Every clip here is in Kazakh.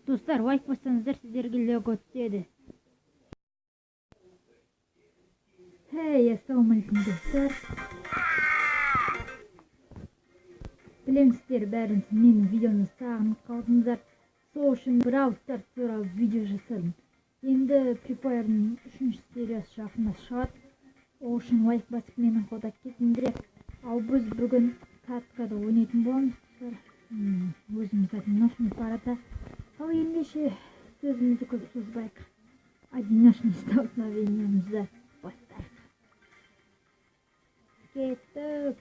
Достар, лайк бассаңыздар, сіздерге лего түседі. Хей, ассалаумағалейкум, достар. Білемін, сіздер бәріңіз менің видеомды сағынып қалдыңыздар. Сол үшін Brawl Stars туралы видео жасадым. Енді Free Fire'ның үшінші сериясы жақында шығады. Ол үшін лайк басып мені қолдап кетіңдер. Ал біз бүгін каткада ойнайтын боламыз, достар. Өзіміз одиночный парада. Ал ендеше сөзімізді көп созбайық. Одиночный столкновениемізді бастайық. Кеттік.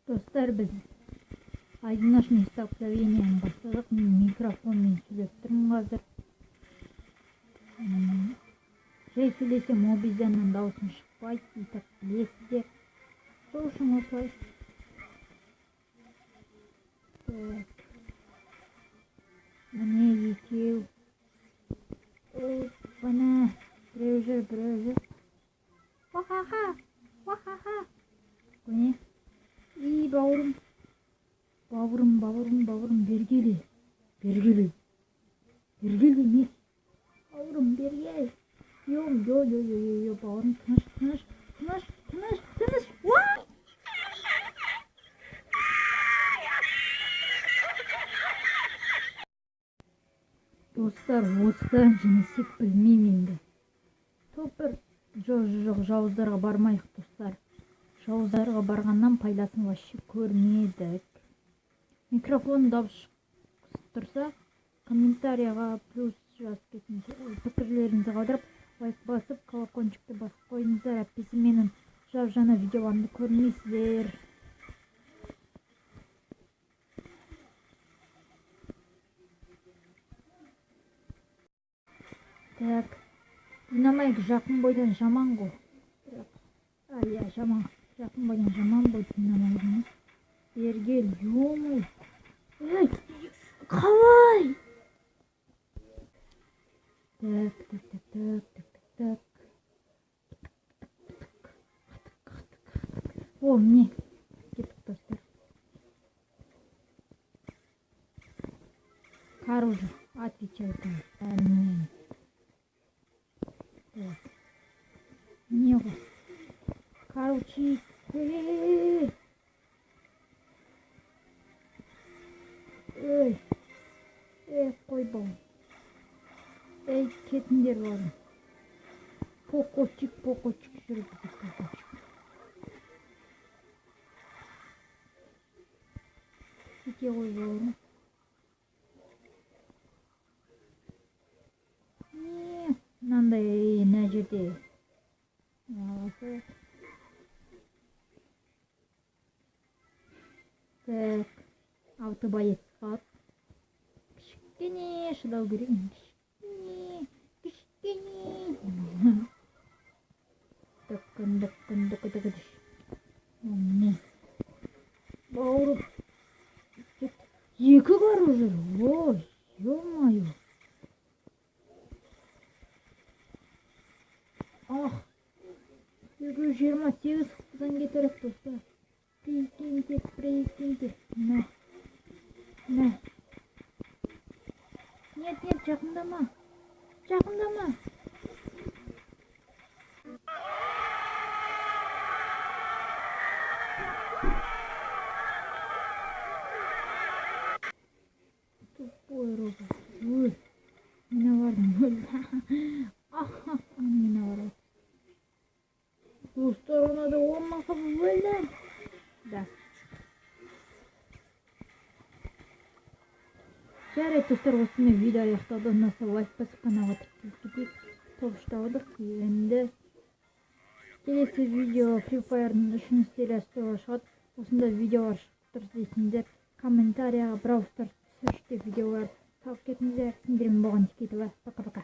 Достар, біз одиночный столкновениені бастадық. Мен микрофонмен сөйлеп тұрмын қазір. Жай сөйлесем, обезьянның дауысым шықпайды, и так білесіздер. Сол үшін осылай. Так. Міне екеу. Опана. Біреу жүр, біреу жүр. Уахаха. Уахаха. Міне. И бауырым. Бауырым, бауырым, бауырым, бергеле. Бергеле. Бергеле не? Бауырым, бергел. Йо, йо, йо, йо, йо, йо, бауырым, тыныш, тыныш, тыныш, тыныш, тыныш. Уа! Достар, осыдан жеңсек білмеймін енді. Топ бір. Жоқ, жоқ, жауыздарға бармайық, достар. Жауыздарға барғаннан пайдасын вообще көрмедік. Микрофон дауыс шығып тұрса, комментарияға плюс жазып кетіңіздер. Пікірлеріңізді қалдырып, лайк басып, колокольчикті басып қойыңыздар. Әйтпесе менің жап-жаңа видеоларымды көрмейсіздер. Так, динамайк жақын бойдан жаман ғой. Бірақ, иә, жаман. Жақын бойдан жаман ғой динамайк. Бергел, ё-моё. Ей, қалай? Так, так, так, так, так, так, так. О, міне. Кеттік, достар. Короче, отвечаю там. Так. Не ғой. Короче, эй, эй, эй, қой бауырым. Эй, кетіңдер бауырым. Покочик, покочик жүр бізде, покочик. Кете ғой бауырым. Не, мынандай мына жерде. Аласы. Так, алты боец қалды. Кішкене шыдау керек. Кішкене, кішкене. Тықын, тықын, тықы, тықы, тыш. Міне. Бауырым. Екі қару жүр. Ой, ё-моё. Ах, 228 қытыдан кетіріп, достар. Прикиньте, прикиньте. На, на. Нет, нет, жақындама. Жақындама. Тупой робот. Ой, мыналардың өлді. Аха, мыналар. Достар, онада он өлді. Да. Жарайды, достар, осымен видео аяқталды. Ұнаса лайк басып, каналға тіркеліп кетейік. Топ ұстадық. Енді келесі видео Free Fire'ның үшінші сериясы туралы шығады. Осындай видеолар шығып тұрса дейсіңдер. Комментарияға Brawl Stars түсірші деп видеолар салып кетіңіздер. Сендермен болған Тикетова. Пока-пока.